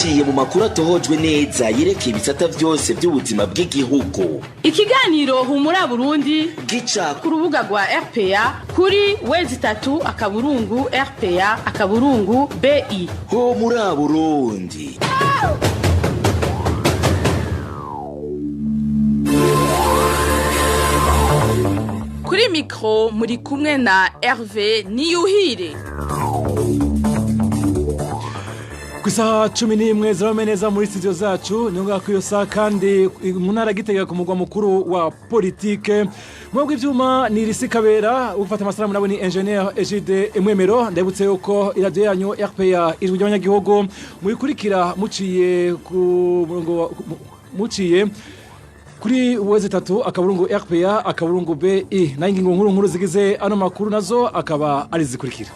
Biciye mu makuru atohojwe neza yerekeye ibisata vyose vy'ubuzima bw'igihugu. Ikiganiro Humura Burundi gica ku rubuga rwa RPA kuri w3.rpa.bi. Humura Burundi. Kuri mikro muri kumwe na Hervé Niyuhire. Ku isaha 11 zirame neza muri studio zacu, ni ngombwa ko iyo saha kandi mu ntara Gitega, ku mugwa mukuru wa politike. Mu bw'ivyuma ni Risi Kabera, ufata amasanamu nabo ni Engineer Egide Mwemero. Ndabutse yuko iradiyo yanyu RPA, Ijwi ry'Abanyagihugu, muyikurikira muciye ku murongo, muciye kuri w3.rpa.bi. Nayo ingingo nkuru nkuru zigize ano makuru nazo akaba ari zikurikira: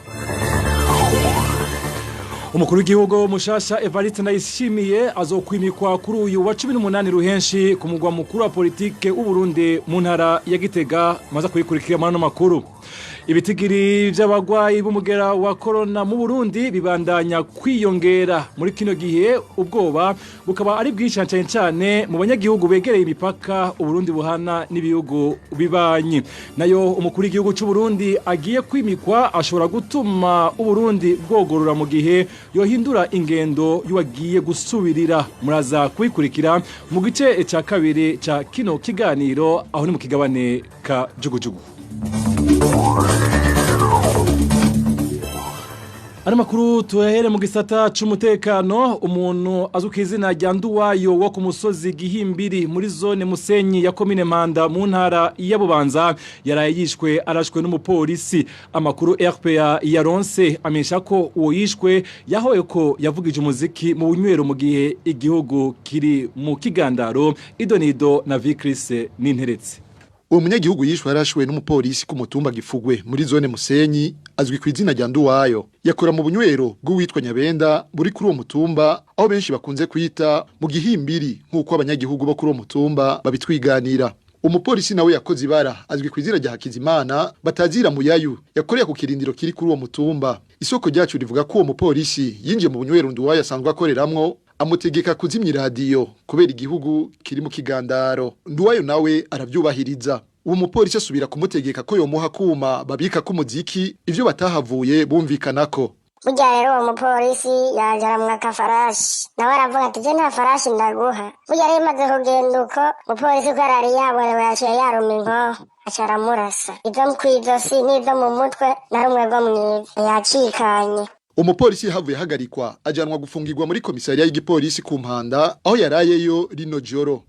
Umukuru w'igihugu mushasha Evariste Ndayishimiye azokwimikwa kuri uyu wa 18 ruhenshi ku mugwa mukuru wa politike w'u Burundi mu ntara ya Gitega. Maze kuyikurikira muri ano makuru. Ibitigiri by'abagwayi b'umugera wa corona mu Burundi bibandanya kwiyongera muri kino gihe, ubwoba bukaba ari bwinshi cyane cyane mu banyagihugu begereye imipaka Uburundi buhana n'ibihugu bibanyi. Nayo umukuru w'igihugu cy'u Burundi agiye kwimikwa ashobora gutuma Uburundi bwogorora mu gihe yohindura ingendo y'uwagiye gusubirira. Muraza kubikurikira mu gice cya kabiri cya kino kiganiro, aho ni mu kigabane ka jugujugu. Ano makuru tuyahere mu gisata c'umutekano. Umuntu azwi ku izina rya Nduwayo wo ku musozi Gihimbiri muri zone Musenyi ya komine Manda mu ntara ya Bubanza yaraye yishwe arashwe n'umupolisi. Amakuru RPA yaronse amenyesha ko uwo yishwe yahoye ko yavugije umuziki mu bunywero mu gihe igihugu kiri mu kigandaro. Idonido na Vicris Ninteretse. Uwo munyagihugu yishwe yarashwe n'umupolisi ku mutumba Gifugwe muri zone Musenyi azwi ku izina rya Nduwayo. Yakora mu bunywero bw'uwitwa Nyabenda buri kuri uwo mutumba, aho benshi bakunze kwita mu Gihimbiri, nk'uko abanyagihugu bo kuri uwo mutumba babitwiganira. Umupolisi nawe yakoze ibara azwi ku izina rya Hakizimana batazira Muyayu, yakoreye ku kirindiro kiri kuri uwo mutumba. Isoko ryacu rivuga ko uwo mupolisi yinjiye mu bunywero Nduwayo asanzwe akoreramwo, amutegeka kuzimya iradiyo kubera igihugu kiri mu kigandaro. Nduwayo nawe aravyubahiriza. Uwo mupolisi asubira kumutegeka ko yomuha kuma babika k'umuziki, ivyo batahavuye bumvikanako. Burya rero uwo mupolisi yaje aramwaka farashi, nawe aravuga ati: "Je nta farashi ndaguha." Burya rero imaze kugenda uko, umupolisi ko yarari yaborewe yaciye yaruma inkoho, aca aramurasa ivyo kw'izosi n'ivyo mu mutwe na rumwe rwo mwivi yacikanye. Umupolisi yahavuye ahagarikwa, ajanwa gufungirwa muri komisariya y'igipolisi ku Mpanda, aho yarayeyo rino joro.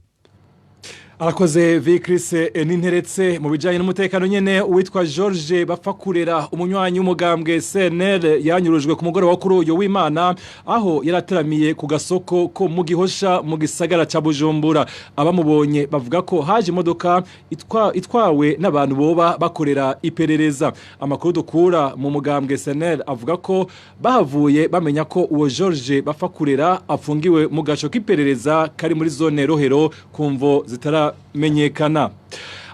Arakoze Vicris Ninteretse. Mu bijanye n'umutekano nyene, uwitwa George Bapfakurera, umunywanyi w'umugambwe CNL, yanyurujwe ku mugoroba kuri uyu w'Imana aho yarateramiye ku gasoko ko mu Gihosha mu gisagara ca Bujumbura. Abamubonye bavuga ko haje imodoka itwawe n'abantu boba bakorera iperereza. Amakuru dukura mu mugambwe CNL avuga ko bahavuye bamenya ko uwo George Bapfakurera afungiwe mu gaco k'iperereza kari muri zone Rohero kumvo zitara menyekana.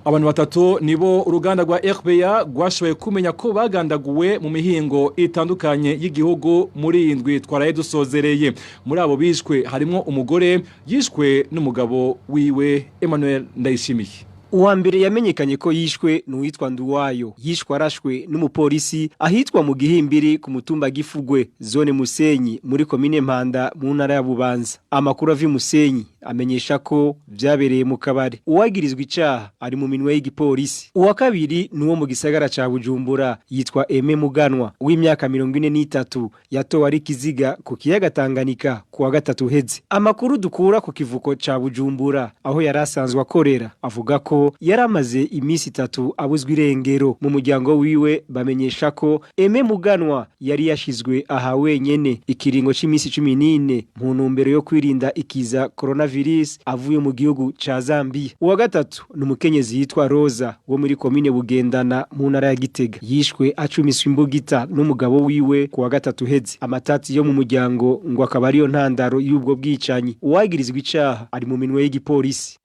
Abantu batatu nibo uruganda rwa RPA rwashoboye kumenya ko bagandaguwe mu mihingo itandukanye y'igihugu muri indwi twaraye dusozereye. Muri abo bishwe harimo umugore yishwe n'umugabo wiwe. Emmanuel Ndayishimiye. Uwa mbere yamenyekanye ko yishwe n'uwitwa Nduwayo, yishwe arashwe n'umupolisi ahitwa mu Gihimbiri ku mutumba Gifugwe, zone Musenyi, muri komine Mpanda mu ntara ya Bubanza. Amakuru ava Musenyi amenyesha ko vyabereye mu kabare. Uwagirizwa icaha ari mu minwe y'igipolisi. Uwa kabiri nuwo mu gisagara ca Bujumbura, yitwa Aime Muganwa w'imyaka 43, yatowe ari kiziga ku kiyaga Tanganyika ku wa gatatu uheze. Amakuru dukura ku kivuko ca Bujumbura aho yari asanzwe akorera avuga ko yaramaze iminsi 3 abuzwa irengero. Mu muryango wiwe bamenyesha ko Aime Muganwa yari yashizwe aha wenyene ikiringo c'imisi 14 mu ntumbero yo kwirinda ikiza coronavirus avuye mu gihugu ca Zambia. Uwa gatatu ni umukenyezi yitwa Rosa wo muri komine Bugendana mu ntara ya Gitega, yishwe acumiswe imbugita n'umugabo wiwe ku wa gatatu uheze. Amatati yo mu muryango ngo akaba ariyo ntandaro y'ubwo bwicanyi. Uwagirizwa icaha ari mu minwe y'igipolisi.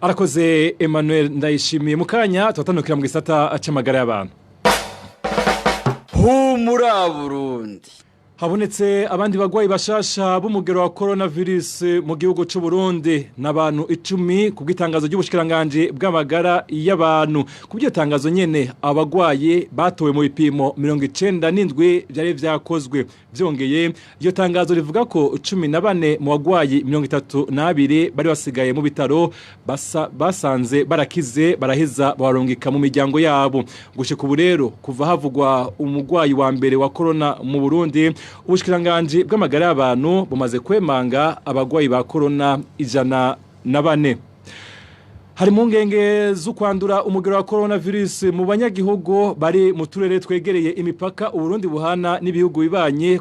Arakoze Emmanuel Ndayishimiye. Mukanya turatandukira mu gisata c'amagara y'abantu. Humura Burundi. Habonetse abandi bagwayi bashasha b'umugero wa coronavirus mu gihugu c'u Burundi n'abantu 10 ku bw'itangazo ry'ubushikiranganje bw'amagara y'abantu. Ku bw'iryo tangazo nyene abagwaye batowe mu bipimo 97 byari vyakozwe. Vyongeye iryo tangazo rivuga ko 14 mu bagwayi 32 bari basigaye mu bitaro basanze barakize baraheza barongika mu miryango yabo. Gushika ubu rero kuva havugwa umugwayi wa mbere wa corona mu Burundi, ubushikiranganje bw'amagara y'abantu bumaze kwemanga abagwayi ba corona 104. Hari impungenge zo kwandura umugero wa coronavirus mu banyagihugu bari mu turere twegereye imipaka Uburundi buhana n'ibihugu bibanye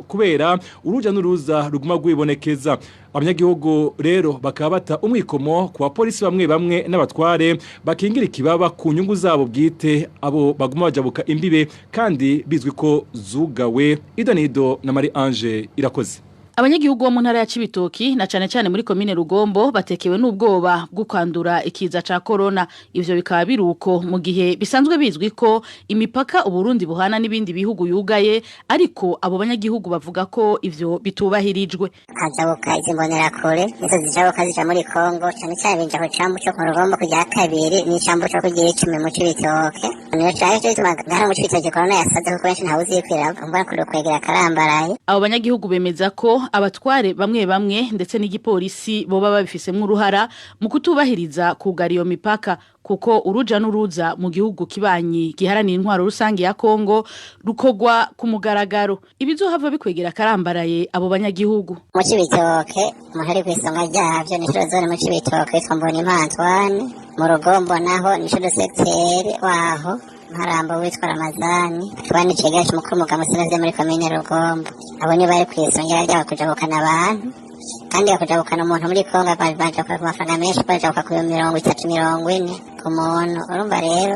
kubera uruja n'uruza ruguma rwibonekeza. Abanyagihugu rero bakaba bata umwikomo ku bapolisi bamwe bamwe n'abatware bakingira ikibaba ku nyungu zabo bwite, abo baguma bajabuka imbibe kandi bizwi ko zugawe. Idonido na Marie Ange Irakoze. Abanyagihugu bo mu ntara ya Cibitoki na cane cane muri komine Rugombo batekewe n'ubwoba bwo kwandura ikiza ca corona. Ivyo bikaba biruko mu gihe bisanzwe bizwi ko imipaka Uburundi buhana n'ibindi bihugu yugaye, ariko abo banyagihugu bavuga ko ivyo bitubahirijwe. Hajabuka izi mbonerakure nizo zijabuka zija muri Kongo, cane cane bija ku cambu co ku Rugombo kugira kabiri n'icambu co kugira 10 mu Cibitoke. Niyo caje gituma ngaha mu Cibitoke corona yasaze, kuko benshi ntawe uzikwira mbona kuri kwegera karambaraye. Abo banyagihugu bemeza ko abatware bamwe bamwe ndetse n'igipolisi boba babifisemwo uruhara mu kutubahiriza kugara iyo mipaka, kuko uruja n'uruza mu gihugu kibanyi giharanira intwaro rusange ya Kongo rukogwa ku mugaragaro. Ibizohava bikwegera karambaraye abo banyagihugu. Mu Cibitoke umuntu ari kw'isonga ryavyo ni zone mu Cibitoke yitwa Mbonimpa Antoine, mu Rugombo naho ni secteur waho Mparambo witwa Ramazani, akaba n'icegera c'umukuru w'umugambwe Sinaze muri komine Rugombo. Abo ni bari kw'isonga ryabo kujabukana abantu, kandi bakujabukana umuntu muri Kongo bajabuka ku mafaranga menshi, bajabuka ku 30 40 ku muntu. Urumva rero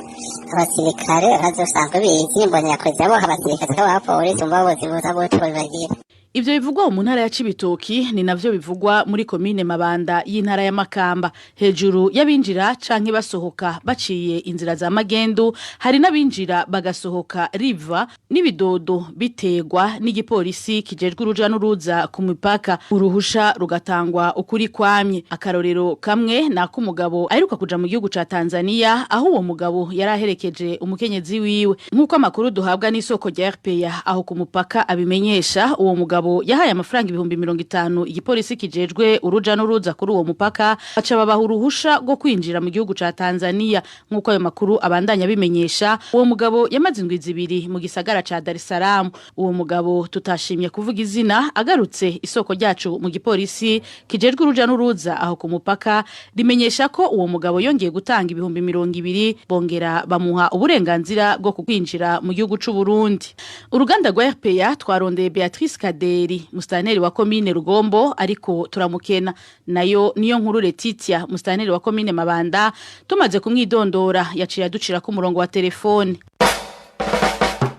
abasirikare bazosanzwe bizi imbonerakure zabo, abasirikare b'abapolisi umva bozibuza gute babibagira. Ivyo bivugwa mu ntara ya Cibitoki ni navyo bivugwa muri komine Mabanda y'intara ya Makamba. Hejuru y'abinjira canke basohoka baciye inzira za magendu, hari n'abinjira bagasohoka riva n'ibidodo bitegwa n'igipolisi kijejwe uruja n'uruza ku mipaka, uruhusha rugatangwa ukuri kwamye. Akarorero kamwe nako umugabo aheruka kuja mu gihugu ca Tanzania, aho uwo mugabo yaraherekeje umukenyezi wiwe. Nk'uko amakuru duhabwa n'isoko rya RPA aho ku mupaka abimenyesha, uwo mugabo yahaye amafaranga 50,000 igipolisi kijejwe uruja n'uruza kuri uwo mupaka, baca babaha uruhusha rwo kwinjira mu gihugu ca Tanzania. Nk'uko ayo makuru abandanya bimenyesha, uwo mugabo yamaze indwi 2 mu gisagara ca Dar es Salaam. Uwo mugabo tutashimye kuvuga izina, agarutse isoko ryacu mu gipolisi kijejwe uruja n'uruza aho ku mupaka rimenyesha ko uwo mugabo yongeye gutanga 20,000, bongera bamuha uburenganzira bwo kwinjira mu gihugu c'u Burundi. Uruganda rwa RPA twarondeye Beatrice Kaderi, mustaneri wa komine Rugombo, ariko turamukena. Nayo niyo nkuru Letitia, mustaneri wa komine Mabanda, tumaze kumwidondora yaciye aducira ku murongo wa telefone.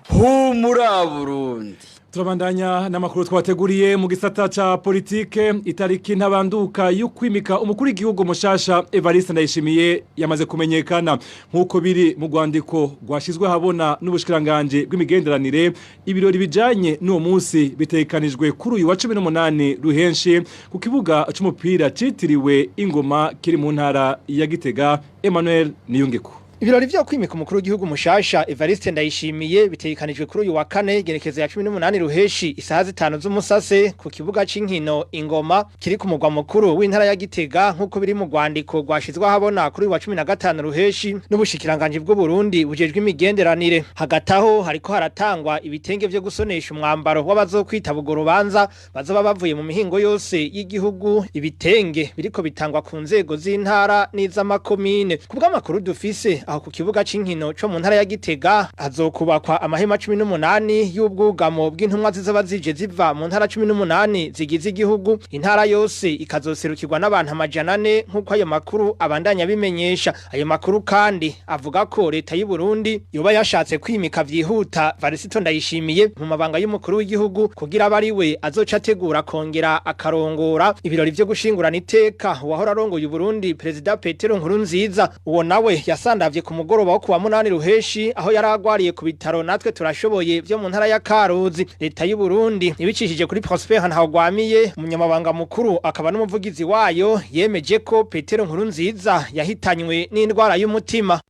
Humura Burundi. Turabandanya n'amakuru twateguriye mu gisata ca politike. Itariki ntabanduka y'ukwimika umukuru w'igihugu mushasha Evariste Ndayishimiye yamaze kumenyekana, nk'uko biri mu rwandiko rwashizwe habona n'ubushikiranganje bw'imigenderanire. Ibirori bijanye n'uwo munsi bitekanijwe kuri uyu wa 18 Ruhenshi ku kibuga c'umupira citiriwe Ingoma kiri mu ntara ya Gitega. Emmanuel Niyungeko. Ibirori vyo kwimika umukuru w'igihugu mushasha Evariste Ndayishimiye bitegekanijwe kuri uyu wa kane gerekezo ya 18 Ruheshi isaha 5 z'umusase ku kibuga c'inkino Ingoma kiri ku mugwa mukuru w'intara ya Gitega, nk'uko biri mu rwandiko rwashizwe ahabona kuri uyu wa 15 Ruheshi n'ubushikiranganje bw'u Burundi bujejwe imigenderanire. Hagati aho hariko haratangwa ibitenge vyo gusonesha umwambaro w'abazokwitaba urwo rubanza bazoba bavuye mu mihingo yose y'igihugu. Ibitenge biriko bitangwa ku nzego z'intara n'iz'amakomine. Ku bw'amakuru dufise aho ku kibuga c'inkino co mu ntara ya Gitega hazokubakwa amahema 18 y'ubwugamo bw'intumwa zizoba zije ziva mu ntara 18 zigize igihugu. Intara yose ikazoserukirwa n'abantu 400, nk'uko ayo makuru abandanya bimenyesha. Ayo makuru kandi avuga ko leta y'u Burundi yoba yashatse kwimika vyihuta Varisito Ndayishimiye mu mabanga y'umukuru w'igihugu kugira abari we azoca ategura kongera akarongora ibirori vyo gushingurana iteka uwahora arongoye Burundi Perezida Petero Nkurunziza. Uwo nawe yasandavye Yitavye ku mugoroba wo kuwa 8 Ruheshi aho yaragwariye ku bitaro Natwe Turashoboye vyo mu ntara ya Karuzi. Leta y'u Burundi ibicishije kuri Prosper Ntawugwamiye, umunyamabanga mukuru akaba n'umuvugizi wayo, yemeje ko Petero Nkurunziza yahitanywe n'indwara y'umutima.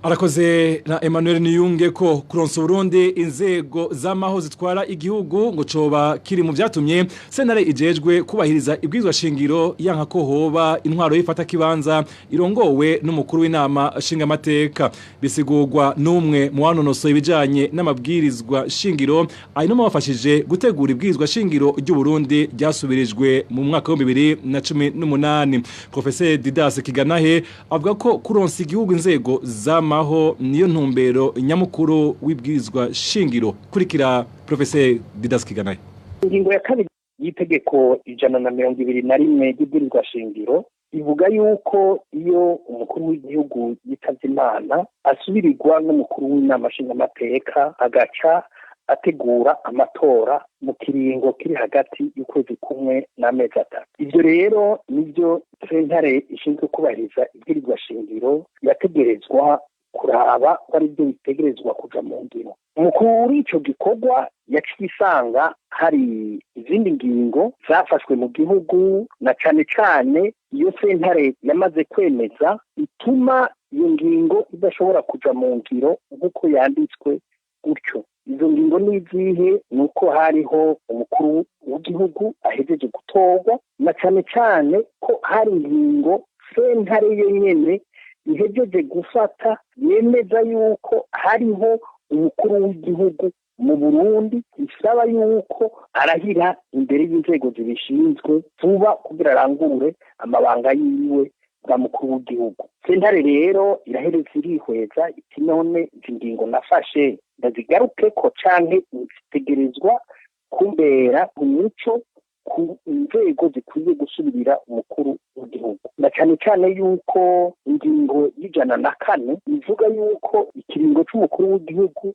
Arakoze na Emmanuel Niyunge. Ko kuronsa Burundi inzego z'amaho zitwara igihugu ngo coba kiri mu byatumye sentare ijejwe kubahiriza ibwirizwa shingiro yanka ko hoba intwaro yifata kibanza irongowe n'umukuru w'inama nshingamateka. Bisigurwa n'umwe mu wanonosoye ibijanye n'amabwirizwa shingiro, ari no mubafashije gutegura ibwirizwa shingiro ry'u Burundi ryasubirijwe mu mwaka wa 2018. Professeur Didas Kiganahe avuga ko kuronsa igihugu inzego z'amaho niyo ntumbero nyamukuru w'ibwirizwa shingiro. Kurikira Professeur Didas Kiganahe. Ingingo ya kabiri y'itegeko 121 ry'ibwirizwa shingiro ivuga yuko iyo umukuru w'igihugu yitavye Imana, asubirirwa n'umukuru w'inama nshingamateka, agaca ategura amatora mu kiringo kiri hagati y'ukwezi kumwe n'amezi 3. Ibyo rero nibyo sentare ishinzwe kubahiriza ibwirizwa shingiro yategerezwa kuraba ko ari byo bitegerezwa kuja mu ngiro. Mukuru ico gikorwa yaciye isanga hari izindi ngingo zafashwe mu gihugu, na cane cane iyo sentare yamaze kwemeza, ituma iyo ngingo idashobora kuja mu ngiro nk'uko yanditswe gutyo. Izo ngingo ni izihe? Ni uko hariho umukuru w'igihugu ahejeje gutorwa, na cane cane ko hari ingingo sentare yenyene ihejeje gufata yemeza yuko hariho umukuru w'igihugu mu Burundi, isaba yuko arahira imbere y'inzego zibishinzwe vuba kugira arangure amabanga yiwe bwa mukuru w'igihugu. Sentare rero irahereza, irihweza, iti: "None izi ngingo nafashe ndazigaruke ko canke zitegerezwa kumbera umuco ku nzego zikwiye gusubirira umukuru w'igihugu?" Na cane cane yuko ingingo y'104 ivuga yuko ikiringo c'umukuru w'igihugu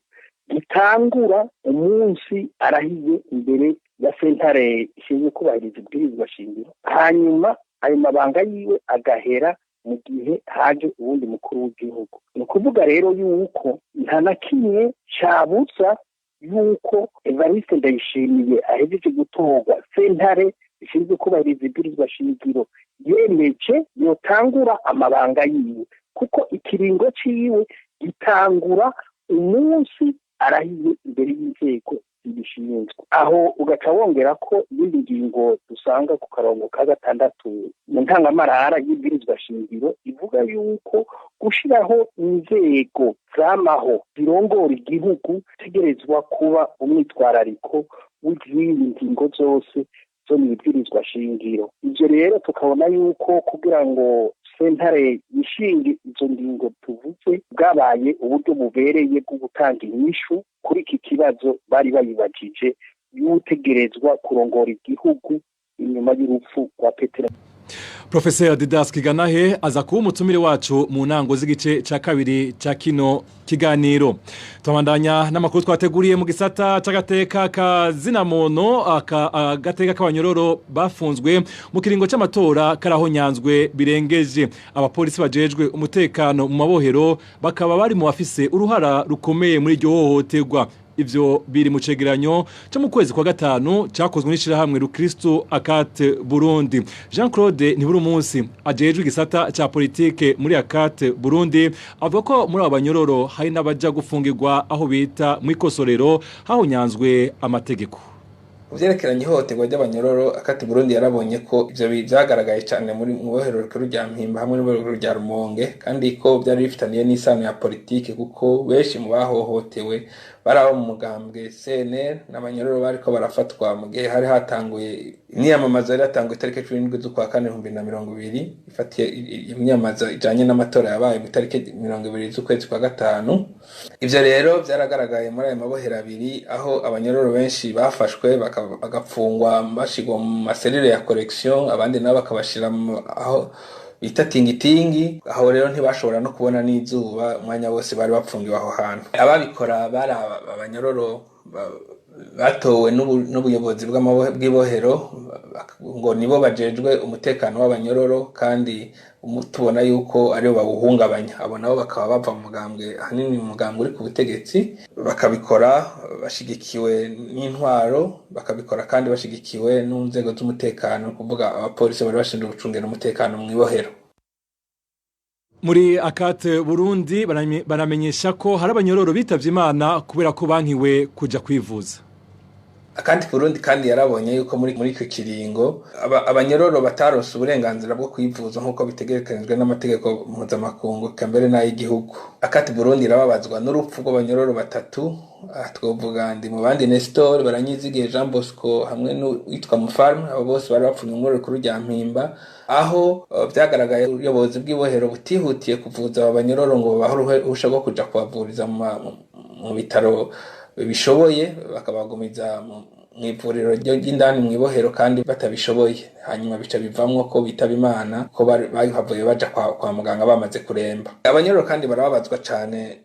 gitangura umunsi arahiye imbere ya sentare ishinzwe kubahiriza ibwirizwa shingiro, hanyuma ayo mabanga yiwe agahera mu gihe haje uwundi mukuru w'igihugu. Ni ukuvuga rero yuko nta na kimwe cabuza yuko Evariste Ndayishimiye ahejeje gutorwa, sentare ishinzwe kubahiriza ibwirizwa shingiro yemeje, yotangura amabanga yiwe, kuko ikiringo ciwe gitangura umunsi arahiye imbere y'inzego zibishinzwe. Aho ugaca wongera ko iyindi ngingo dusanga ku karongo ka gatandatu mu ntangamarara y'ibwirizwa shingiro ivuga yuko gushiraho inzego zamaho zirongora igihugu tegerezwa kuba umwitwarariko w'izindi ngingo zose zo mu ibwirizwa shingiro. Ivyo rero tukabona yuko kugira ngo sentare yishinge izo ngingo tuvuze, bwabaye uburyo bubereye bwo gutanga inyishu kuri iki kibazo bari bayibajije y'utegerezwa kurongora igihugu inyuma y'urupfu rwa Petero. Professor Didas Kiganahe aza kuba umutumire wacu mu ntango z'igice ca kabiri ca kino kiganiro. Tubandanya n'amakuru twateguriye mu gisata c'agateka ka zinamono, agateka k'abanyororo bafunzwe mu kiringo c'amatora karahonyanzwe birengeje. Abapolisi bajejwe umutekano mu mabohero bakaba bari mu bafise uruhara rukomeye muri iryo hohoterwa. Ivyo biri mu cegeranyo cyo mu kwezi kwa gatanu cyakozwe n'ishirahamwe Rukristo Akate Burundi. Jean Claude Ntiburumunsi ajejwe igisata ca politike muri Akate Burundi avuga ko muri abo banyororo hari n'abaja gufungirwa aho bita mu ikosorero hahonyanzwe amategeko. Mu vyerekeranye ihohoterwa ry'abanyororo, Akati Burundi yarabonye ko ivyo vyagaragaye cane muri mu bohero rikuru rya Mpimba hamwe n'ubohero rikuru rya Rumonge, kandi ko vyari bifitaniye n'isano ya politike, kuko benshi mu bahohotewe bari abo mu mugambwe CNL n'abanyororo bariko barafatwa mu gihe hari hatanguye imyiyamamazo yari yatanguye itariki 17 z'ukwa kane 2020, ifatiye imyiyamamazo ijanye n'amatora yabaye mu itariki 20 z'ukwezi kwa gatanu. Ivyo rero vyaragaragaye muri ayo mabohero abiri, aho abanyororo benshi bafashwe bagapfungwa, bashigwa mu ma cellules ya correction, abandi nabo bakabashira aho bita tingitingi. Aho rero ntibashobora no kubona n'izuba, umwanya wose bari bapfungiwe aho hantu. Ababikora bari abanyororo. Batowe n'ubuyobozi bw'ibohero ngo nibo bajejwe umutekano w'abanyororo, kandi tubona yuko aribo bawuhungabanya. Abo nabo bakaba bava mu mugambwe, ahanini mu mugambwe uri ku butegetsi, bakabikora bashigikiwe n'intwaro, bakabikora kandi bashigikiwe n'inzego z'umutekano, kuvuga abapolisi bari bashinzwe gucungera umutekano mu ibohero. Muri Akate Burundi baramenyesha ko hari abanyororo bitavye Imana kubera ko bankiwe kuja kwivuza. Akandi Burundi kandi yarabonye yuko muri icyo kiringo abanyororo bataronse uburenganzira bwo kwivuza nk'uko bitegekanijwe n'amategeko mpuzamakungu, eka mbere n'ay'igihugu. Akati Burundi irababazwa n'urupfu rw'abanyororo batatu. Aha twovuga ndi mu bandi Nestor Baranyizigiye, Jean Bosco hamwe n'uwitwa Mufarme. Abo bose bari bapfunye mu rukuru rya Mpimba, aho vyagaragaye ubuyobozi bw'ibohero butihutiye kuvuza aba banyororo ngo babahe uruhusha rwo kuja kubavuriza mu bitaro bishoboye, bakabagumiza mu ivuriro ry'indani mu ibohero kandi batabishoboye. Hanyuma bica bivamwo ko bitaba Imana, ko bahavuye baja kwa muganga bamaze kuremba. Abanyororo kandi barababazwa cane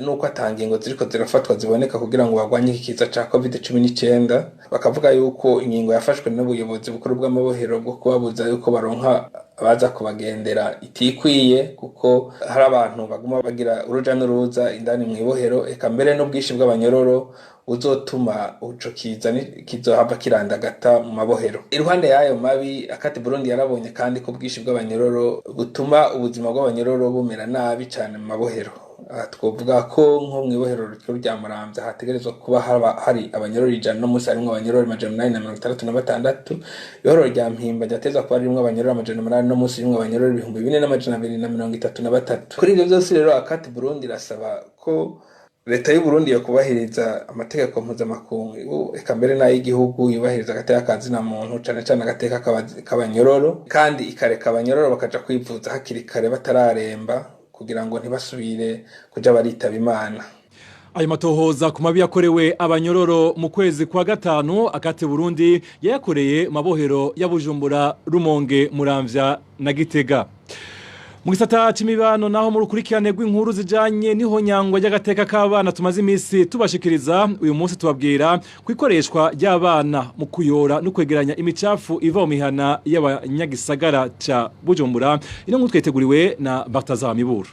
nuko ata ngingo ziriko zirafatwa ziboneka kugira ngo barwanye iki kiza ca COVID-19. Bakavuga yuko ingingo yafashwe n'ubuyobozi bukuru bw'amabohero bwo kubabuza yuko baronka abaza kubagendera itikwiye, kuko hari abantu baguma bagira uruja n'uruza indani mu ibohero, eka mbere n'ubwinshi bw'abanyororo buzotuma ico kiza kizohava kirandagata mu mabohero. Iruhande y'ayo mabi, Akati Burundi yarabonye kandi ko ubwinshi bw'abanyororo butuma ubuzima bw'abanyororo bumera nabi cane mu mabohero. Aha twovuga ko nko mw'ibohero rikuru rya Muramvya hategerezwa kuba hari abanyororo 100, no musi harimwo abanyororo 866. Ibohero rya Mpimba ryategerezwa kuba ririmwo abanyororo 800, no musi ririmwo abanyororo 4233. Kuri ivyo vyose rero, Akati Burundi irasaba ko leta y'u Burundi yokubahiriza amategeko mpuzamakungu, eka mbere n'ay'igihugu, yubahiriza agateka ka zina muntu, cane cane agateka k'abanyororo, kandi ikareka abanyororo bakaja kwivuza hakiri kare batararemba, kugira ngo ntibasubire kuja baritaba Imana. Ayo matohoza ku mabi yakorewe abanyororo mu kwezi kwa gatanu, Akate Burundi yayakoreye mabohero ya Bujumbura, Rumonge, Muramvya na Gitega. Mu gisata c'imibano naho, mu rukurikirane rw'inkuru zijanye n'ihonyangwa ry'agateka k'abana tumaze imisi tubashikiriza, uyu munsi tubabwira ku ikoreshwa ry'abana mu kuyora no kwegeranya imicafu iva mu mihana y'abanyagisagara ca Bujumbura. Ino nkuru twayiteguriwe na Bartazar Miburo.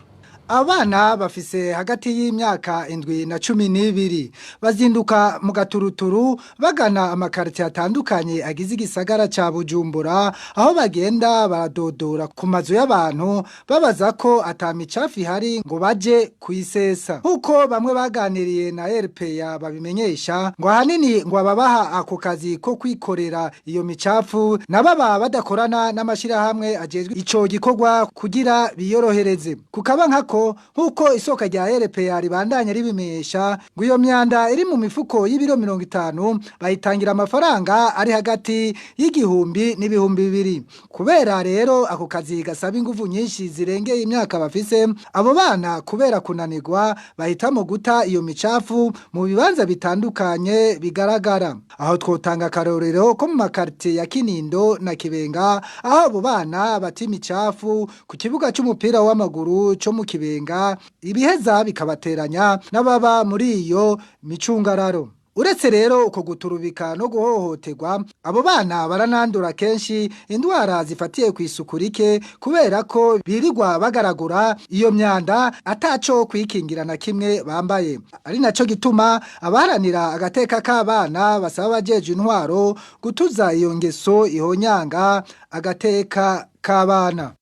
Abana bafise hagati y'imyaka 7 na 12 bazinduka mu gaturuturu bagana amakartie atandukanye agize igisagara ca Bujumbura, aho bagenda baradodora ku mazu y'abantu babaza ko ata micafu ihari ngo baje kuyisesa. Nkuko bamwe baganiriye na RPA babimenyesha, ngo ahanini ngo ababaha ako kazi ko kwikorera iyo micafu nababa badakorana n'amashirahamwe ajejwe ico gikorwa kugira biyorohereze. Kukaba nkako, nkuko isoko rya RPA ribandanya ribimenyesha, ngo iyo myanda iri mu mifuko y'ibiro 50 bayitangira amafaranga ari hagati y'1000 n'2000. Kubera rero ako kazi gasaba inguvu nyinshi zirengeye imyaka bafise, abo bana kubera kunanirwa bahitamo guta iyo micafu mu bibanza bitandukanye bigaragara. Aho twotanga akarorero ko mu makartie ya Kinindo na Kibenga, aho abo bana bata imicafu ku kibuga c'umupira w'amaguru co mu Kibenga, ibiheza bikabateranya n'ababa muri iyo micungararo. Uretse rero uko guturubika no guhohoterwa, abo bana baranandura kenshi indwara zifatiye ku isuku rike, kubera ko birirwa bagaragura iyo myanda ataco kwikingira na kimwe bambaye. Ari naco gituma abaharanira agateka k'abana basaba abajejwe intwaro gutuza iyo ngeso ihonyanga agateka k'abana.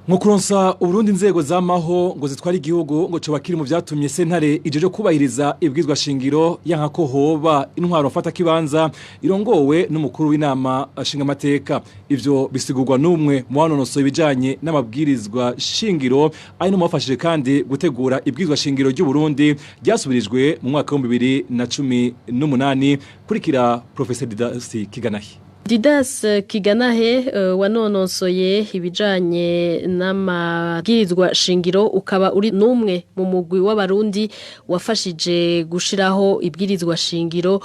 Nko kuronsa Uburundi inzego zamaho ngo zitwara igihugu, ngo coba kiri mu vyatumye sentare ijeje kubahiriza ibwizwa shingiro yanka ko hoba intwaro mfata kibanza irongowe n'umukuru w'inama nshingamateka. Ivyo bisigurwa n'umwe mu banonosoye ibijanye n'amabwirizwa shingiro, ari no mubafashije kandi gutegura ibwizwa shingiro ry'u Burundi ryasubirijwe mu mwaka wa 2018. Kurikira Professor Didasi Kiganahi. Didas Kiganahe, wanonosoye ibijanye n'amabwirizwa shingiro, ukaba uri n'umwe mu mugwi w'abarundi wafashije gushiraho ibwirizwa shingiro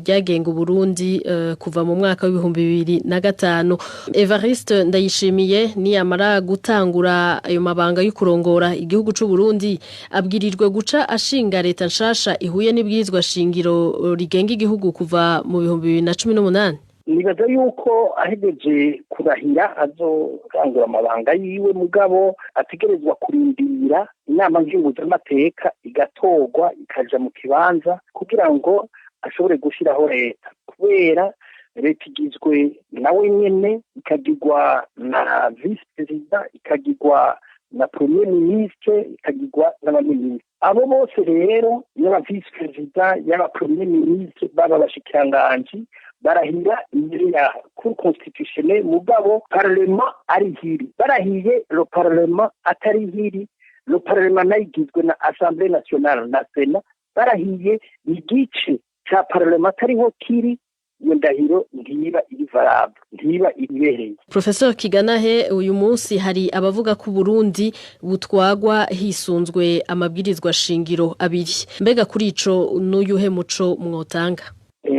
ryagenga Uburundi kuva mu mwaka w'2005. Evariste Ndayishimiye niyamara gutangura ayo mabanga yo kurongora igihugu c'u Burundi, abwirijwe guca ashinga leta nshasha ihuye n'ibwirizwa shingiro rigenga igihugu kuva mu 2018? Nibaza yuko ahegeje kurahira azorangura amabanga yiwe, mugabo ategerezwa kurindira inama nkenguzamateka igatorwa, ikaja mu kibanza kugira ngo ashobore gushyiraho leta, kubera leta igizwe nawe nyene, ikagirwa na vice perezida, ikagirwa na premier ministre, ikagirwa n'abaminisitiri. Abo bose rero, yaba vice perezida, yaba premier ministre, baba abashikiranganji, barahira imbere ya cour constitutionnelle. Mugabo parlement ari hiri, barahiye le parlement atari hiri, le parlement nayo igizwe na Assemblée nationale na Sénat, barahiye igice ca parlement atariho kiri, iyo ndahiro ntiba iri valable, ntiba ibereye. Professor Kiganahe, uyu munsi hari abavuga ko Burundi butwagwa hisunzwe amabwirizwa shingiro abiri. Mbega kuri ico n'uyuhe muco mwotanga?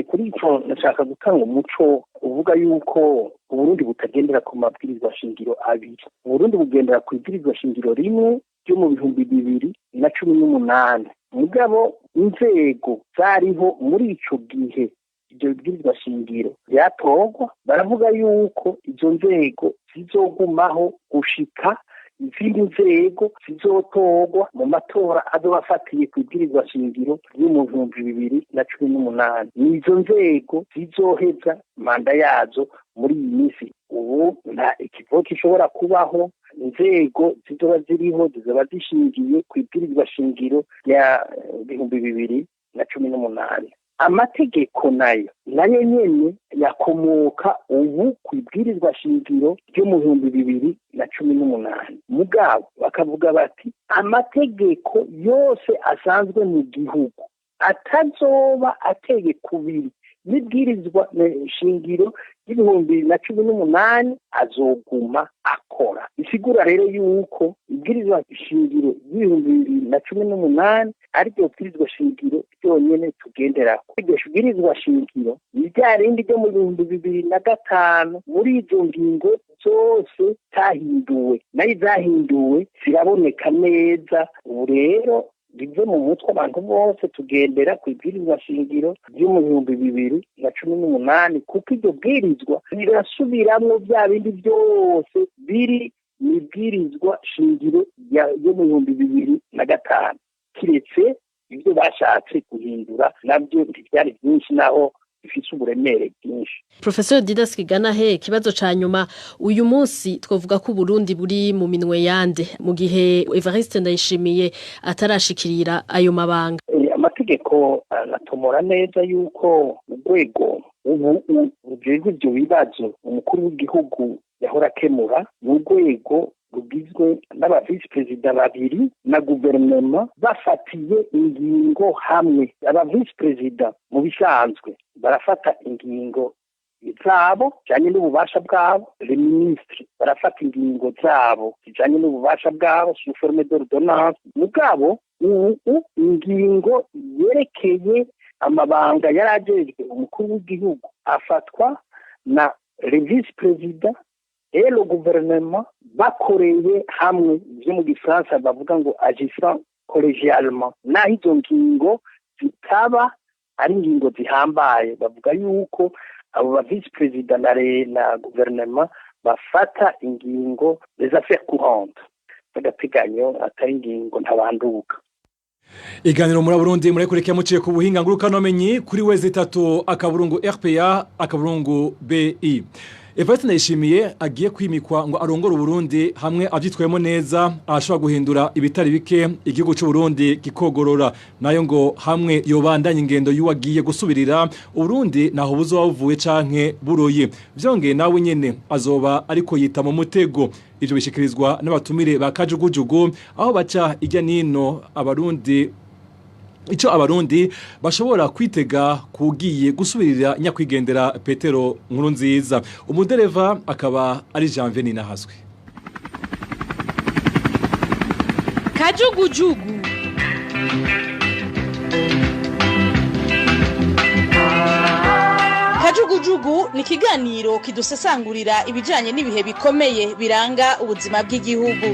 Kuri ico ndashaka gutanga umuco uvuga yuko Uburundi butagendera ku mabwirizwa shingiro abiri. Uburundi bugendera ku ibwirizwa shingiro rimwe ryo mu 2018. Mugabo inzego zariho muri ico gihe iryo bwirizwa shingiro ryatorwa, baravuga yuko izo nzego zizogumaho gushika izindi nzego zizotorwa mu matora azoba afatiye ku ibwirizwa shingiro ryo mu 2018. Ni izo nzego zizoheza manda yazo muri iyi minsi. Ubu nta ikivo gishobora kubaho. Inzego zizoba ziriho zizoba zishingiye ku ibwirizwa shingiro rya 2018. Amategeko nayo nyene yakomoka ubu ku ibwirizwa shingiro ryo mu 2018. Mugabo bakavuga bati amategeko yose asanzwe mu gihugu atazoba ateye kubiri n'ibwirizwa shingiro y'2018 azoguma akora. Bisigura rero yuko ibwirizwa shingiro y'2018 ariryo bwirizwa shingiro ryonyene tugenderako. Iryo bwirizwa shingiro ni rya rindi ryo mu 2005, muri izo ngingo zose zahinduwe, nayo zahinduwe ziraboneka neza. Ubu rero bive mu mutwe abantu bose, tugendera ku ibwirizwa shingiro ryo mu 2018, kuko iryo bwirizwa rirasubiramwo bya bindi byose biri mu ibwirizwa shingiro ryo mu 2005, kiretse ibyo bashatse guhindura, nabyo ntibyari byinshi naho bifise uburemere bwinshi. Professor Didas Kiganahe, ikibazo ca nyuma: uyu munsi twovuga ko Burundi buri mu minwe yande mu gihe Evariste Ndayishimiye atarashikirira ayo mabanga? Amategeko anatomora neza yuko urwego ubu rujejwe ivyo bibazo umukuru w'igihugu yahora akemura ni urwego rugizwe n'aba vice perezida babiri na guverinoma bafatiye ingingo hamwe. Aba vice perezida mu bisanzwe barafata ingingo zabo zijanye n'ububasha bwabo, les ministres barafata ingingo zabo zijanye n'ububasha bwabo sous forme d'ordonnance. Mugabo ubu ingingo yerekeye amabanga yari ajejwe umukuru w'igihugu afatwa na le vice perezida et le gouvernement bakoreye hamwe, ivyo mu gifaransa bavuga ngo agissant collégialement. Naho izo ngingo zitaba ari ingingo zihambaye, bavuga yuko abo ba vice perezida na guverinoma bafata ingingo des affaires courantes, z'agateganyo, atari ingingo ntabanduka. Iganiro muri Burundi murekureke muciye ku buhinga ngurukanomenyi kuri w3.rpa.bi. Evariste Ndayishimiye agiye kwimikwa ngo arongore Uburundi, hamwe avyitwayemo neza arashobora guhindura ibitari bike, igihugu c'u Burundi kikogorora. Nayo ngo hamwe yobandanya ingendo y'uwagiye gusubirira, Uburundi naho buzoba buvuye canke buroye. Vyongeye nawe nyene azoba ariko yita mu mutego. Ivyo bishikirizwa n'abatumire ba Kajugujugu, aho baca ijya nino abarundi. Ico abarundi bashobora kwitega kugiye gusubirira nyakwigendera Petero Nkurunziza, umudereva akaba ari Janvier Ninahazwe. Kajugujugu. Kajugujugu ni ikiganiro kidusesangurira ibijanye n'ibihe bikomeye biranga ubuzima bw'igihugu.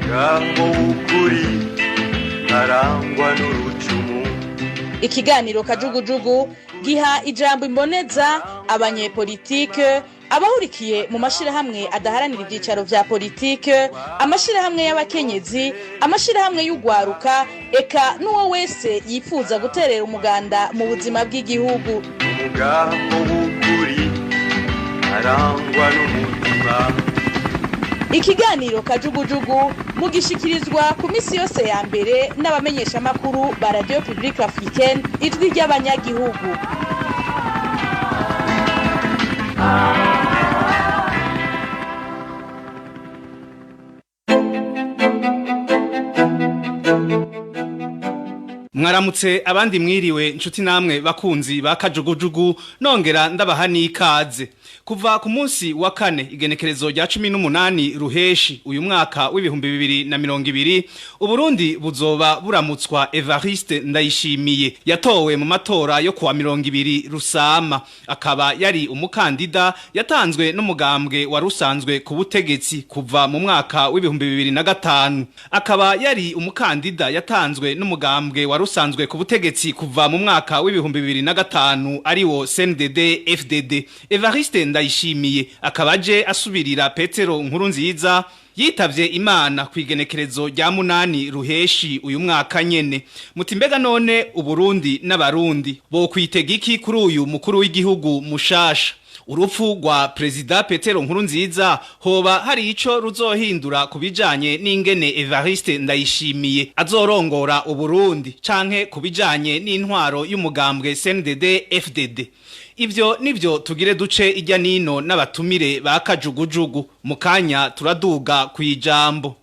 Ngango w'ukuri ntarangwa n'urucumu. Ikiganiro Kajugujugu giha ijambo imboneza abanyepolitike, abahurikiye mu mashirahamwe adaharanira ivyicaro vya politike, amashirahamwe y'abakenyezi, amashirahamwe y'ugwaruka, eka n'uwo wese yifuza guterera umuganda mu buzima bw'igihugu. Umugambo w'ukuri arangwa n'umutima. Ikiganiro Kajugujugu mugishikirizwa ku misi yose ya mbere n'abamenyeshamakuru ba Radio Publique Africaine, ijwi ry'abanyagihugu. Mwaramutse abandi mwiriwe nshuti namwe bakunzi ba Kajugujugu, nongera ndabaha n'ikaze. Kuva ku munsi wa kane igenekerezo rya 18 ruheshi uyu mwaka w'2020, Uburundi buzoba buramutswa Evariste Ndayishimiye yatowe mu matora yo kuwa 20 Rusama, akaba yari umukandida yatanzwe n'umugambwe wa rusanzwe ku butegetsi kuva mu mwaka w'2005, akaba yari umukandida yatanzwe n'umugambwe wa rusanzwe ku butegetsi kuva mu mwaka w'2005 ariwo CNDD FDD. Evariste Ndayishimiye akaba aje asubirira Petero Nkurunziza yitavye Imana kwigenekerezo rya 8 ruheshi uyu mwaka nyene. Muti mbega none Uburundi n'abarundi bo kwitega iki kuri uyu mukuru w'igihugu mushasha? Urupfu rwa Prezida Petero Nkurunziza hoba hari ico ruzohindura kubijanye n'ingene Evariste Ndayishimiye azorongora Uburundi canke kubijanye n'intwaro y'umugambwe CNDD FDD? Ivyo nivyo tugire duce ijya nino n'abatumire ba Kajugujugu. Mukanya turaduga kwijambo.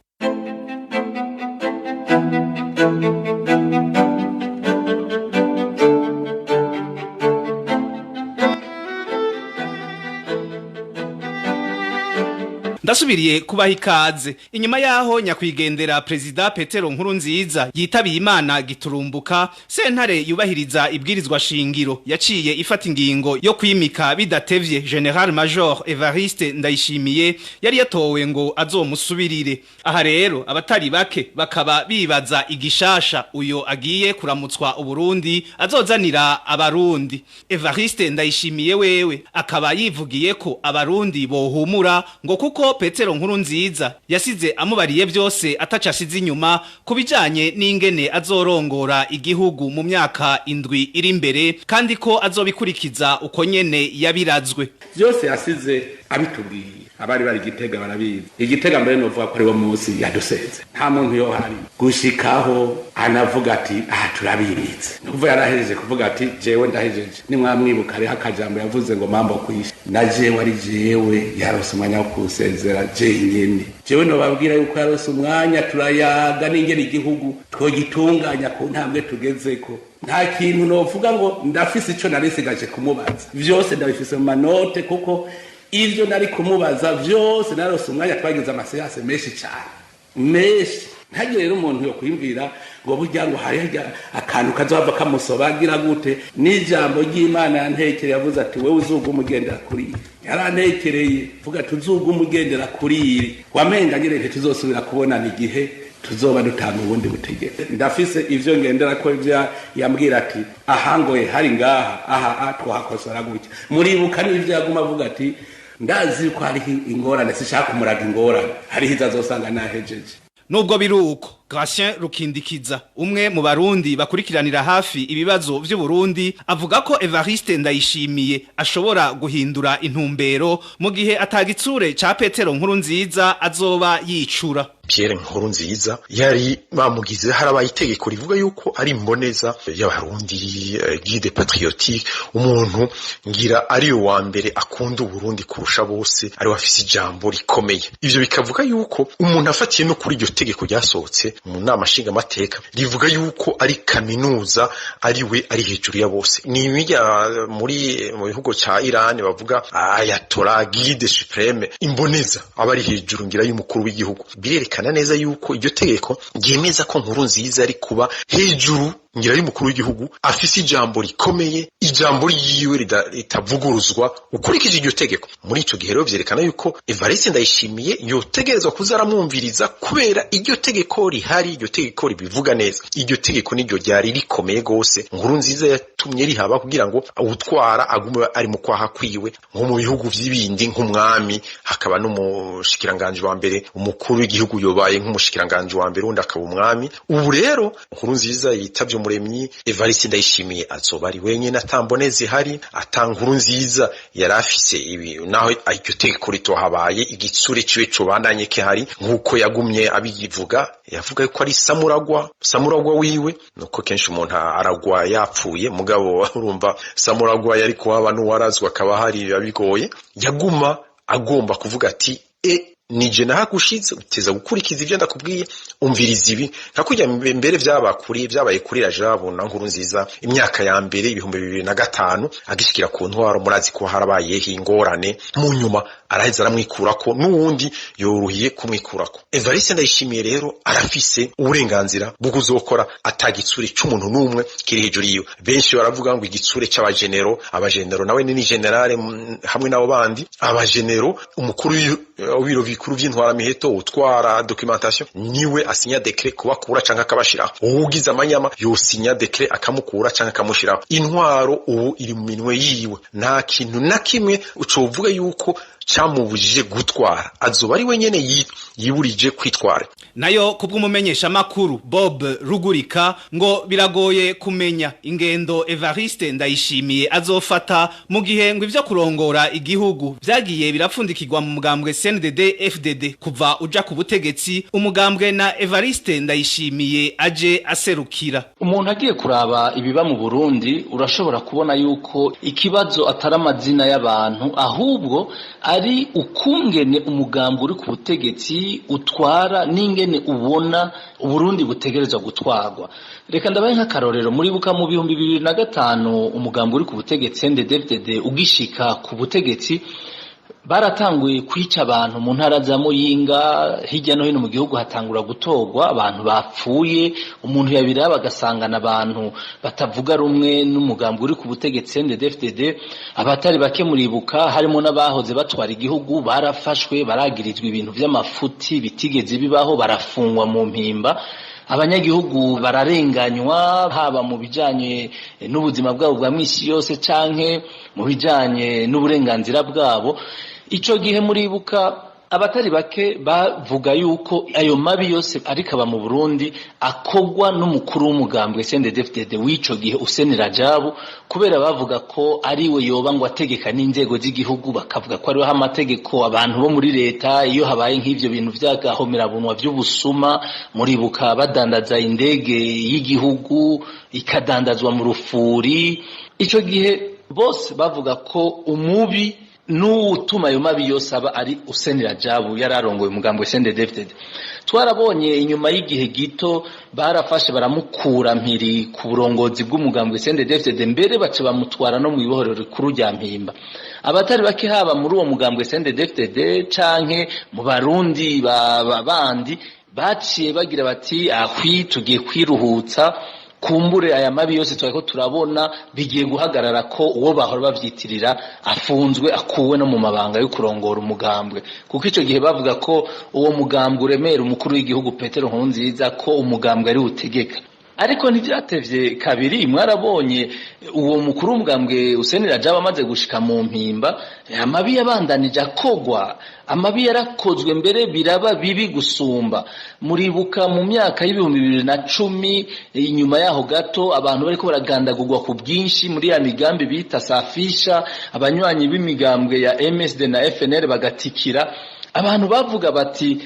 Ndasubiriye kubaha ikaze. Inyuma yaho nyakwigendera Prezida Petero Nkurunziza yitabiye Imana giturumbuka, sentare yubahiriza ibwirizwa shingiro yaciye ifata ingingo yo kwimika bidatevye General Major Evariste Ndayishimiye yari yatowe ngo azomusubirire. Aha rero abatari bake bakaba bibaza igishasha uyo agiye kuramutswa Uburundi azozanira abarundi. Evariste Ndayishimiye wewe akaba yivugiye ko abarundi bohumura ngo kuko Petero Nkurunziza yasize amubariye byose atacasize inyuma kubijanye n'ingene azorongora igihugu mu myaka 7 iri imbere, kandi ko azobikurikiza uko nyene yabirazwe. Byose yasize abitubwiye, abari bari Gitega barabizi. Igitega mbere novuga ko ari wo munsi yadusenze, nta muntu yo hari gushikaho anavuga ati aha turabiritse. Nukuva yarahejeje kuvuga ati jewe ndahejeje. Nimwamwibuka hariho akajambo yavuze ngo mambo kwisha na jewe ari jewe yarose umwanya wo kusezera jenyene. Jewe nobabwira yuko yarose umwanya turayaga n'ingene igihugu twogitunganya ku ntambwe tugezeko. Nta kintu novuga ngo ndafise ico narisigaje kumubaza, vyose ndabifise mu manote, kuko ivyo nari kumubaza vyose narose umwanya. Twagize amaseanse menshi cyane menshi. Ntagire rero umuntu yo kwimvira ngo burya ngo hari akantu kazohava kamusobagira gute. N'ijambo ry'Imana yantekereye yavuze ati wewe uzuga umugendera kuri iri, yarantekereye vuga tuzuga umugendera kuri iri, wamenga nyine ntituzosubira kubonana igihe tuzoba dutanga ubundi butegetsi. Ndafise ivyo ngendera ko ivyo yambwira ati ahangoye hari ngaha aha twahakosora gutya. Muribuka n'ivyo yaguma avuga ati ndazi ko hariho ingorane, sishaka kumuraga ingorane, hariho izo azosanga nahejeje. Nubwo biruko Gratien Rukindikiza umwe mu barundi bakurikiranira hafi ibibazo vy'u Burundi avuga ko Evariste Ndayishimiye ashobora guhindura intumbero mu gihe atagitsure ca Petero Nkurunziza azoba yicura. Pierre Nkurunziza yari bamugize, harabaye itegeko rivuga yuko ari imboneza y'abarundi, guide patriotique, umuntu ngira ari wa mbere akunda Uburundi kurusha bose, ari wafise ijambo rikomeye. Ivyo bikavuga yuko umuntu afatiye no kuri iryo tegeko ryasohotse mu nama nshingamateka rivuga yuko ari kaminuza, ari we ari hejuru ya bose. Ni ibijya muri mu bihugu ca Iran bavuga ayatollah, guide suprême, imboneza aba ari hejuru ngira y'umukuru w'igihugu. Birerekana neza yuko iryo tegeko ryemeza ko Nkurunziza ari kuba hejuru ngira y'umukuru w'igihugu, afise ijambo rikomeye, ijambo ryiwe ritavuguruzwa ukurikije iryo tegeko. Muri ico gihe rero vyerekana yuko Evariste Ndayishimiye yotegerezwa kuza aramwumviriza, kubera iryo tegeko rihari, iryo tegeko ribivuga neza. Iryo tegeko niryo ryari rikomeye gose, Nkurunziza yatumye rihaba kugira ngo utwara agume ari mu kwaha kwiwe, nko mu bihugu vy'ibindi, nk'umwami hakaba n'umushikiranganje wa mbere, umukuru w'igihugu yobaye nk'umushikiranganje wa mbere, undi akaba umwami. Ubu rero Nkurunziza yitavye Umuremyi, Evariste Ndayishimiye azoba ari wenyene, atambonezi hari, ata Nkurunziza yari afise ibi. Naho iryo tegeko ritohabaye, igitsure ciwe cobandanye kihari, nk'uko yagumye abivuga, yavuga ko ari samuragwa, samuragwa wiwe. Nuko kenshi umuntu aragwa yapfuye, mugabo urumva samuragwa yari kuhaba n'uwarazwa akaba hari, biba bigoye. Yaguma agomba kuvuga ati: "E, nije nahagushize, uteza gukurikiza ibyo ndakubwiye, umviriza ibi." Nka kujya mbere vyabakuri vyabaye kuri Rajabu na Nkurunziza imyaka ya mbere, 2005, agishikira ku ntwaro, murazi ko harabayeho ingorane, mu nyuma araheza aramwikurako, n'uwundi yorohiye kumwikurako. Evariste Ndayishimiye rero arafise uburenganzira bwo kuzokora atagitsure c'umuntu n'umwe kiri hejuru yiwe. Benshi baravuga ngo igitsure c'abagenero, abagenero nawe ni général hamwe n'abo bandi abagenero, umukuru w'ibiro bikuru vy'intwaramiheto, utwara documentation, niwe asinya décret kubakura canke akabashiraho. Uwugize amanyama yosinya décret akamukura canke akamushiraho. Intwaro ubu iri mu minwe yiwe, nta kintu na kimwe ucovuga yuko camubujije gutwara, azoba ari wenyene yiburije kwitwara. Nayo kubw'umumenyesha makuru Bob Rugurika, ngo biragoye kumenya ingendo Evariste Ndayishimiye azofata mu gihe ngo ivyo kurongora igihugu vyagiye birapfundikirwa mu mugambwe CNDD FDD kuva uja ku butegetsi, umugambwe na Evariste Ndayishimiye aje aserukira. Umuntu agiye kuraba ibiba mu Burundi, urashobora kubona yuko ikibazo atari amazina y'abantu, ahubwo ari ukungene umugambwe uri ku butegetsi utwara n'ingene ubona Uburundi butegerezwa gutwarwa. Reka ndabaye nk'akarorero. Muribuka mu 2005, umugambwe uri ku butegetsi CNDD-FDD ugishika ku butegetsi, baratanguye kwica abantu mu ntara za Muyinga, hirya no hino mu gihugu hatangura gutorwa abantu bapfuye. Umuntu yabiraba agasangana abantu batavuga rumwe n'umugambwe uri ku butegetsi CNDD-FDD. Abatari bake muribuka harimo n'abahoze batwara igihugu, barafashwe, baragirizwa ibintu vy'amafuti bitigeze bibaho, barafungwa mu Mpimba. Abanyagihugu bararenganywa, haba mu bijanye n'ubuzima bwabo bwa misi yose canke mu bijanye n'uburenganzira bwabo. Ico gihe muribuka abatari bake bavuga yuko ayo mabi yose ariko aba mu Burundi akogwa n'umukuru w'umugambwe CNDD-FDD w'ico gihe, Hussein Rajabu, kubera bavuga ko ariwe yoba ngo ategeka n'inzego z'igihugu, bakavuga ko ariho amategeko abantu bo muri leta. Iyo habaye nk'ivyo bintu vy'agahomerabunwa vy'ubusuma, muribuka badandaza indege y'igihugu ikadandazwa mu rufuri, ico gihe bose bavuga ko umubi n'utuma ayo mabi yose aba ari Hussein Rajabu yararongoye umugambi wa CNDD-FDD. Twarabonye inyuma y'igihe gito barafashe baramukura mpiri ku burongozi bw'umugambi wa CNDD-FDD, mbere baca bamutwara no mu ibohero rikuru rya Mpimba. Abatari bake, haba muri uwo mugambi wa CNDD-FDD canke mu Barundi bandi, baciye bagira bati: "Ahwi, tugiye kwiruhutsa, kumbure aya mabi yose twariko turabona bigiye guhagarara ko uwo bahora bavyitirira afunzwe, akuwe no mu mabanga yo kurongora umugambwe." Kuko ico gihe bavuga ko uwo mugambwe uremera umukuru w'igihugu Petero Nkurunziza, ko umugambwe ari utegeka. Ariko ntivyatevye kabiri, mwarabonye uwo mukuru w'umugambwe Hussein Rajab amaze gushika mu Mpimba, amabi yabandanije akogwa, amabi yarakozwe, mbere biraba bibi gusumba. Muribuka mu myaka y'2010, inyuma yaho gato, abantu bariko baragandagurwa ku bwinshi muri ya migambi bita safisha, abanywanyi b'imigambwe ya MSD na FNL bagatikira. Abantu bavuga bati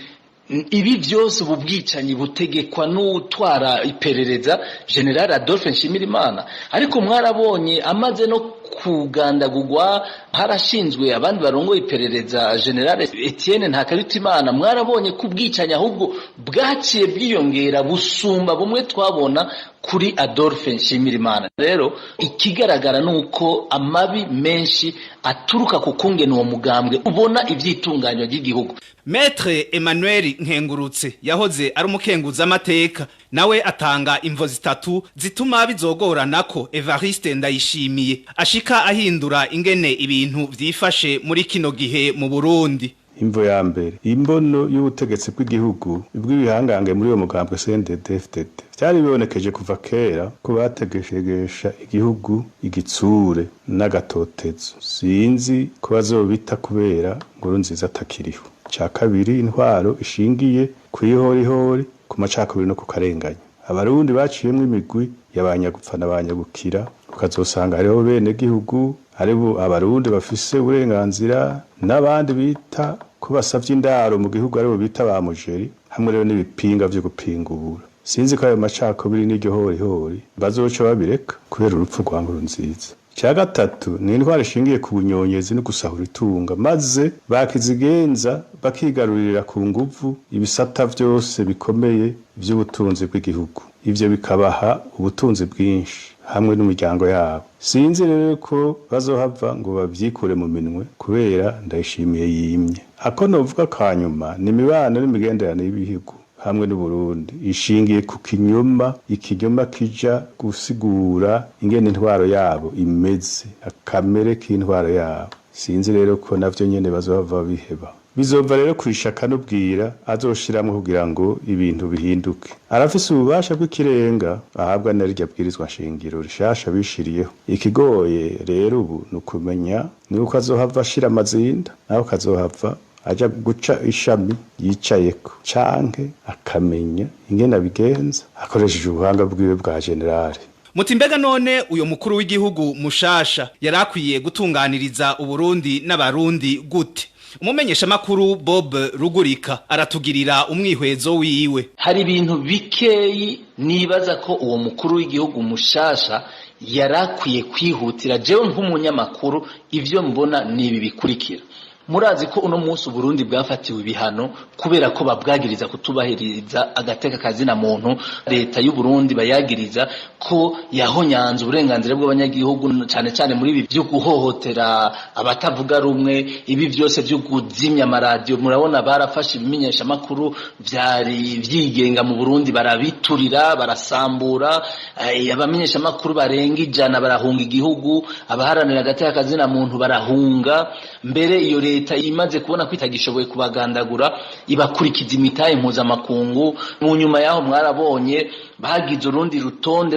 Ibi byose, ubu bwicanyi butegekwa n'utwara iperereza, General Adolphe Nshimirimana. Ariko mwarabonye amaze no kugandagurwa, harashinzwe abandi barongoye iperereza, General Etienne Ntakarutimana. Mwarabonye ko ubwicanyi ahubwo bwaciye bwiyongera, busumba bumwe twabona kuri Adolphe Nshimirimana. Rero ikigaragara ni uko amabi menshi aturuka ku kungene uwo mugambwe ubona ivyitunganywa ry'igihugu. Maître Emmanuel Nkengurutse yahoze ari umukenguza amateka, nawe atanga imvo zitatu zituma bizogorana ko Evariste Ndayishimiye ashika ahindura ingene ibintu vyifashe muri kino gihe mu Burundi. Imvo ya mbere, imbono y'ubutegetsi bw'igihugu bw'ibihangange muri uwo mugambwe CNDD-FDD. Vyari bibonekeje kuva kera ko bategeshegesha igihugu igitsure n'agatotezo. Sinzi ko bazobita kubera Nkurunziza atakiriho. Ca kabiri, intwaro ishingiye kw'ihorihori, ku macakubiri no ku karenganya. Abarundi baciyemwo imigwi y'abanyagupfa n'abanyagukira, ukazosanga hariho bene gihugu, aribo abarundi bafise uburenganzira, n'abandi bita ko basavye indaro mu gihugu, aribo bita ba mujeri, hamwe rero n'ibipinga vyo gupingura. Sinzi ko ayo macakubiri n'iryo horihori bazoca babireka kubera urupfu rwa Nkurunziza. Icya gatatu ni intwaro ishingiye ku bunyonyezi no gusahura itunga, maze bakizigenza bakigarurira ku nguvu ibisata vyose bikomeye vy'ubutunzi bw'igihugu. Ivyo bikabaha ubutunzi bwinshi hamwe n'umuryango yabo. Sinzi rero ko bazohava ngo bavyikure mu minwe kubera Ndayishimiye yimye. Ako novuga kanyuma ni imibano n'imigenderanire y'ibihugu hamwe n'Uburundi ishingiye ku kinyoma, ikinyoma kija gusigura ingene intwaro yabo imeze, akamere k'intwaro yabo. Sinzi rero ko navyo nyene bazohava biheba. Bizova rero kwishaka n'ubwira azoshiramwo kugira ngo ibintu bihinduke. Arafise ububasha bw'ikirenga ahabwa na rirya bwirizwa nshingiro rishasha bishiriyeho. Ikigoye rero ubu ni ukumenya nuko azohava ashira amazinda, naho kazohava aja guca ishami yicayeko, canke akamenya ingene abigenza akoresheje ubuhanga bwiwe bwa generale. Muti mbega none uyo mukuru w'igihugu mushasha yarakwiye gutunganiriza Uburundi n'abarundi gute? Umumenyesha makuru Bob Rugurika aratugirira umwihwezo wiwe. Hari ibintu bikeyi nibaza ko uwo mukuru w'igihugu mushasha yarakwiye kwihutira. Jewe nk'umunyamakuru, ivyo mbona ni ibi bikurikira. Murazi ko uno munsi Uburundi bwafatiwe ibihano kubera ko babwagiriza kutubahiriza agateka kazina muntu. Leta y'u Burundi bayagiriza ko yahonyanze uburenganzira bw'abanyagihugu, cyane cyane muri ibi byo guhohotera abatavuga rumwe, ibi byose byo kuzimya amaradiyo. Murabona barafashe ibimenyesha makuru vyari vyigenga mu Burundi, barabiturira, barasambura. Abamenyesha makuru barenga 100 barahunga igihugu, abaharanira agateka kazina muntu barahunga. Mbere iyo leta imaze kubona ko itagishoboye kubagandagura, ibakurikiza imitahe mpuzamakungu. Mu nyuma yaho mwarabonye bagize urundi rutonde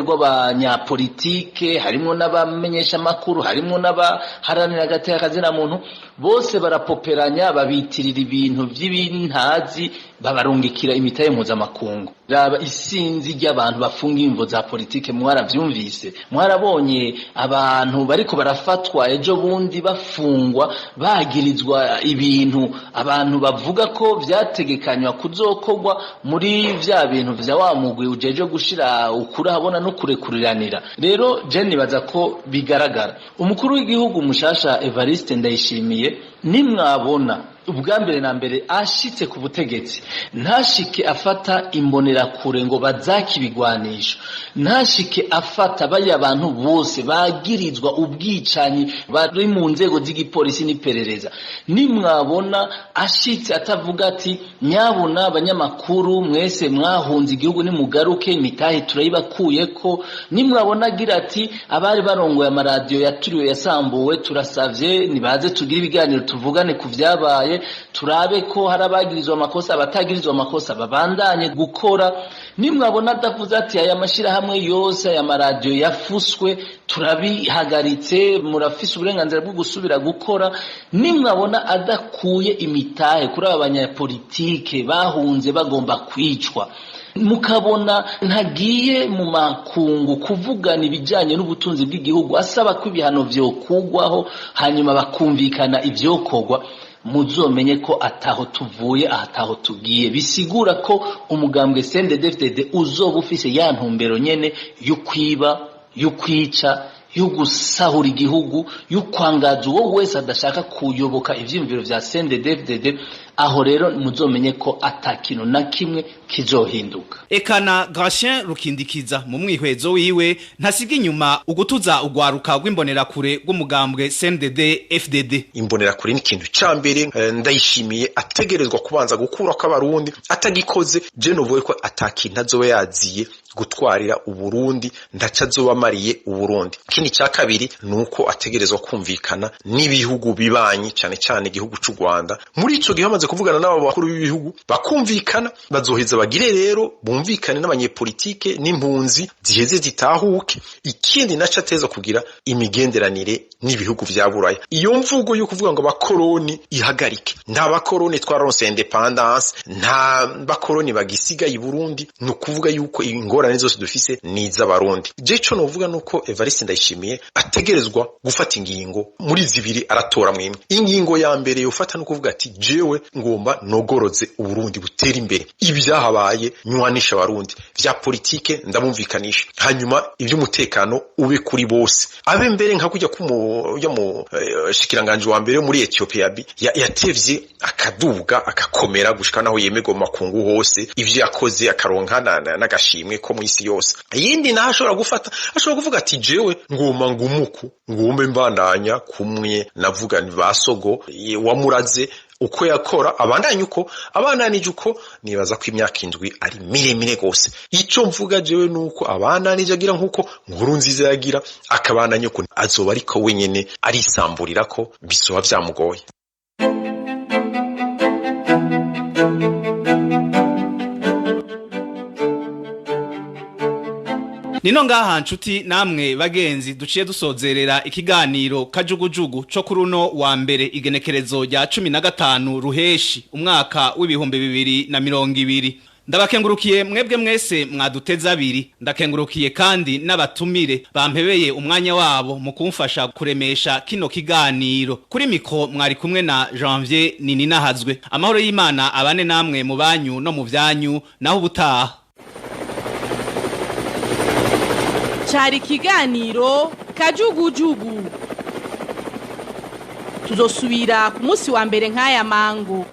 rw'abanyapolitike, harimo n'abamenyesha makuru, harimo n'abaharanira agateka kazina muntu, bose barapoperanya, babitirira ibintu by'ibintazi, babarungikira imitahe mpuzamakungu. Raba isinzi ry'abantu bafunga imvo za politike, mwaravyumvise, mwarabonye abantu bariko barafatwa ejo bundi bafungwa bagirizwa ibintu abantu bavuga ko vyategekanywa kuzokogwa muri vya bintu vya wa mugwi ujeje gushira ukuri habona no kurekuriranira. Rero je nibaza ko bigaragara umukuru w'igihugu mushasha Evariste Ndayishimiye, nimwabona ubwa mbere na mbere ashitse ku butegetsi, ntashike afata imbonerakure ngo bazake ibigwanisho, ntashike afata bariya bantu bose bagirizwa ubwicanyi bari mu nzego z'igipolisi n'iperereza. Nimwabona ashitse atavuga ati nyabuna abanyamakuru mwese mwahunze igihugu nimugaruke, imitahe turayibakuyeko. Nimwabona agira ati abari barongoye amaradiyo yaturiwe yasambuwe turasavye nibaze tugire ibiganiro, tuvugane ku vyabaye, turabe ko hari abagirizwa amakosa, abatagirizwa amakosa babandanye gukora. Nimwabona adavuze ati aya mashirahamwe yose, aya maradiyo yafuswe turabihagaritse, murafise uburenganzira bwo gusubira gukora. Nimwabona adakuye imitahe kuri aba banyapolitike bahunze bagomba kwicwa, mukabona ntagiye mu makungu kuvugana ibijyanye n'ubutunzi bw'igihugu asaba ko ibihano vyokugwaho, hanyuma bakumvikana ivyokogwa, Muzomenye ko ataho tuvuye, ataho tugiye. Bisigura ko umugambwe CNDD-FDD uzoba ufise ya ntumbero nyene yo kwiba, yo kwica, yo gusahura igihugu, yo kwangaza uwo wese adashaka kuyoboka ivyiyumviro vya CNDD-FDD. Aho rero muzomenye ko ata kintu na kimwe kizohinduka. Ekana Gratien Rukindikiza mu mwihwezo wiwe ntasiga inyuma ugutuza ugwaruka rw'imbonerakure rw'umugambwe CNDD FDD. Imbonerakure ni ikintu ca mbere Ndayishimiye ategerezwa kubanza gukurako abarundi. Atagikoze, je novuga ko atakintu azoba yaziye gutwarira Uburundi, ndaca azoba amariye Uburundi. Ikindi ca kabiri nuko ategerezwa kumvikana n'ibihugu bibanyi, cane cane igihugu c'u Rwanda. Muri ico gihe bamaze kuvugana n'abo bakuru b'ibihugu bakumvikana, bazoheza bagire rero bumvikane n'abanyepolitike n'impunzi ziheze zitahuke. Ikindi naco, ateza kugira imigenderanire n'ibihugu vya Buraya. Iyo mvugo yo kuvuga ngo abakoroni ihagarike. Nta bakoroni, twararonse indépendance, nta bakoroni bagisigaye i Burundi. Ni ukuvuga yuko ingorane zose dufise ni iz'abarundi. Je ico novuga nuko Evariste Ndayishimiye ategerezwa gufata ingingo muri zibiri, aratora mwimwe. Ingingo ya mbere yofata no kuvuga ati: "Jewe ngomba nogoroze Uburundi butera imbere, ibyahabaye nywanisha abarundi vya politike, ndabumvikanisha, hanyuma iby'umutekano ube kuri bose." Abe mbere nka kujya kumu mu shikiranganje wa mbere muri Ethiopia bi yatevye akaduga akakomera gushika naho yemerwa mu makungu hose, ivyo yakoze akaronka n'agashimwe ko mw'isi yose. Iyindi naho ashobora gufata, ashobora kuvuga ati: "Jewe ngoma ngumuku ngombe mbandanya kumwe navuga ni basogo wamuraze uko yakora, abandanye uko abandanije uko." Nibaza ko imyaka 7 ari miremire gose. Ico mvuga jewe nuko abandanije agira nkuko nkuru nziza yagira, akabandanya uko, azoba ariko wenyene arisamburira ko bizoba vyamugoye. Nino ngaha, nshuti namwe bagenzi, duciye dusozerera ikiganiro Kajugujugu co kuri uno wa mbere, igenekerezo rya 15 Ruheshi umwaka w'2020. Ndabakengurukiye mwebwe mwese mwaduteze abiri. Ndakengurukiye kandi n'abatumire bampebeye umwanya wabo mu kumfasha kuremesha kino kiganiro. Kuri micro mwari kumwe na Janvier Nininahazwe. Amahoro y'Imana abane namwe mu banyu no mu vyanyu. Naho ubutaha. Cari ikiganiro Kajugujugu. Tuzosubira ku munsi wa mbere nk'aya mango.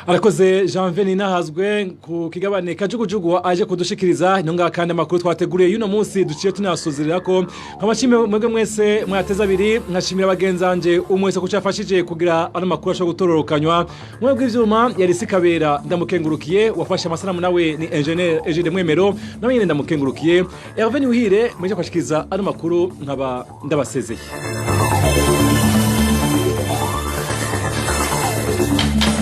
Arakoze Janvier Ninahazwe ku kigabane Kajugujugu aje kudushikiriza. Intunga kandi amakuru twateguriye y'uno munsi duciye tunasuzirira ko nkabashimiye mwebwe mwese mwateza abiri, nkashimira bagenzanje umwe wese kuco yafashije kugira ano makuru ashobora gutororokanywa. Mwebwe ivyuma yari Sikabera, ndamukengurukiye. Wafashe amasanamu nawe ni Engineer Egide Mwemero, nawe nyene ndamukengurukiye. Hervé Niwihire muje kwashikiriza ano makuru, nkaba ndabasezeye.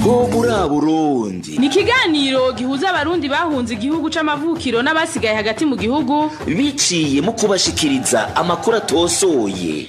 Ho muri Burundi. Ni ikiganiro gihuza abarundi bahunze igihugu c'amavukiro n'abasigaye hagati mu gihugu biciye mu kubashikiriza amakuru atosoye.